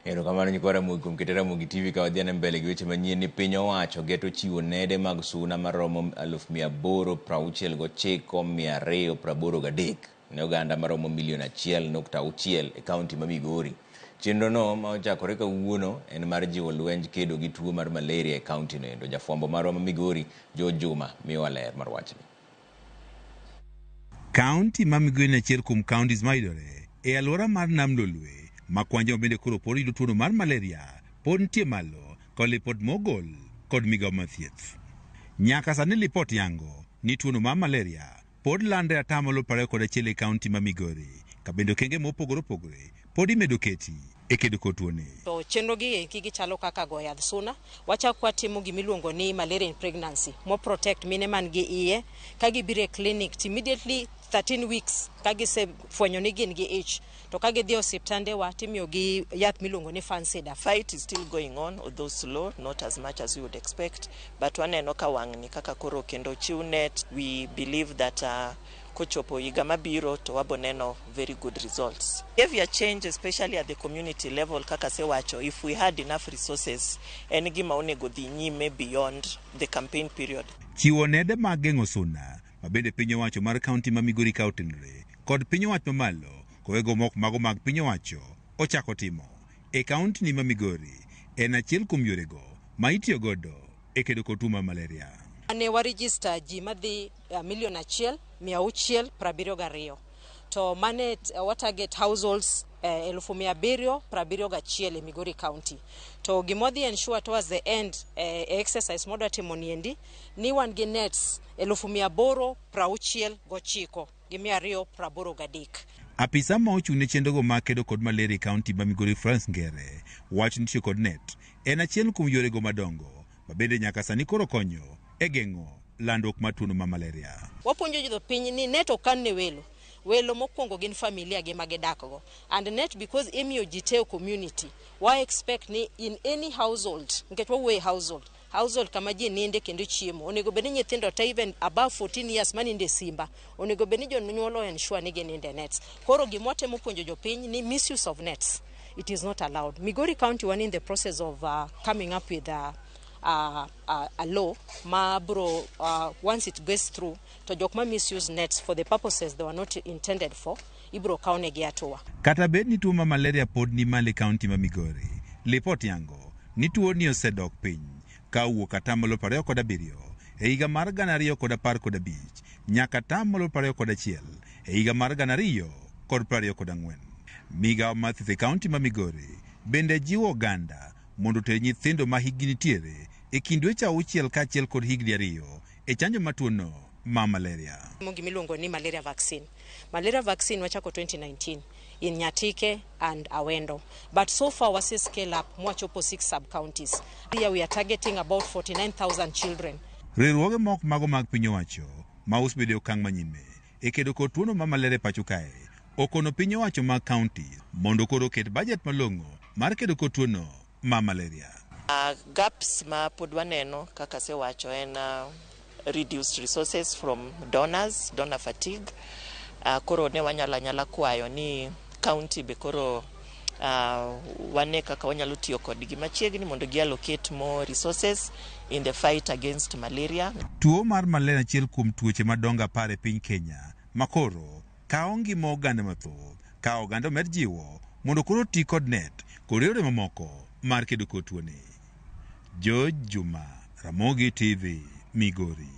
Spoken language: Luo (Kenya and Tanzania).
Erokamano nyikwa Ramogi kuom kete Ramogi TV ka wadhi ane mbele gi weche manyien ni piny owacho geto chiwo nede mag suna maromo 869,283 ne oganda maromo milion 1.6 e kaunti ma Migori. Chenrono ma ochakore kawuono en mar jiwo lwenj kedo gi tuo mar malaria e kaunti no endo. Jafwambo marwa ma Migori, George Juma, miyowa ler mar wachni. Kaunti ma Migori en achiel kuom counties mayudore e alwora mar Nam Lolwe ma kwan joma bende koro pod yudo tuono mar malaria pod nitie malo kod lipot mogol kod migawo mar thieth. Nyaka sani lipot yango ni tuono mar malaria pod landre atamalo 21 e kaunti ma Migori ka bende okenge mopogore opogore pod imedo keti e kedo kod tuoni. To chenro gi eki gichalo kaka go yadh suna, wachak watimo gimiluongo ni malaria in pregnancy, mo protect mine man gi iye ka gibiro e clinic to immediately 13 weeks ka gisefwenyo ni gin gi ich to ka gidhi e osiptande wa timiyo gi yath miluongo ni Fansidar. Fight is still going on, although slow, not as much as we would expect, but waneno ka wang'ni kaka koro kendo chiw net, we believe that kochopo higa mabiro to wabo neno very good results. Behavior change, especially at the community level, kaka asewacho, if we had enough resources, en gima onego dhi nyime beyond the campaign period. Chiwo nede mag geng'o suna ma bende piny owacho mar kaunti ma Migori ka otenore kod piny owacho mamalo kowego mok mago mag piny owacho ochako timo e kaunti ni ma Migori en achiel kuom yorego ma itiyo godo e kedo kod tuo mar malaria. Ne wa register ji madhi milion 1,672 to mane wa target households 771,000 e Migori County. To gima wadhi ensure towards the end e exercise modwa timo niendi ni wan gi nets 869,283. Apisa ma ochung' ne chenrogo mag kedo kod malaria e kaunti ma Migori Florence Ngere wacho ni tiyo kod net en achiel kuom yorego madongo ma bende nyaka sani koro konyo e geng'o landruok mar tuono mar malaria. Wapuonjo jopiny ni net ok kan ne welo. Welo mokwongo gin familia gi ma gidak go. And net because imiyo ji te e community, wa expect ni in any household, nikech wawuoyo e household, household kama ji ninde kendo chiemo, onego bed ni nyithindo te even above 14 years maninde e simba, onego bed ni jonyuol o ensure ni gininde e nets. Koro gima watemo puonjo jopiny ni misuse of nets, it is not allowed. Migori County wan in the process of coming up with a law ma bro once it goes through to jok ma misuse nets for the purposes they were not intended for ibro kawnegi hatua. Kata bed ni tuo mar malaria pod ni malo e kaunti ma Migori, lipot yango ni tuo ni osedok piny ka owuok atamalo 27 e higa mar 2015 nyaka atamalo 21 e higa mar 2024. Migawo mar thieth e kaunti ma Migori bende jiwo oganda mondo oter nyithindo ma hikgi nitiere e kind dweche 6 kaachiel kod higni 2 e chanjo mar tuono mar malaria. Gima iluongo ni malaria vaccine. Malaria vaccine wachako 2019 in Nyatike and Awendo. But so far wase scale up mwachopo 6 sub-counties. Here we are targeting about 49,000 children. Riwruoge moko mago mag piny owacho ma osebedo e okang' manyime e kedo kod tuono mar malaria e pacho kae okono piny owacho mag kaunti mondo koro oket bajet malong'o mar kedo kod tuono mar malaria. Gaps ma pod waneno kaka asewacho en reduced resources from donors, donor fatigue. Koro ne wanyalo anyala kwayo ni county be koro wane kaka wanyalo tiyo kodgi machiegni mondo gi allocate more resources in the fight against malaria. Tuo mar malaria achiel kuom tuoche madongo 10 e piny Kenya ma koro kawo ngima oganda mathoth ka oganda omed jiwo mondo koro ti kod net kod yore mamoko mar kedo kod tuoni. George Juma, Ramogi TV, Migori.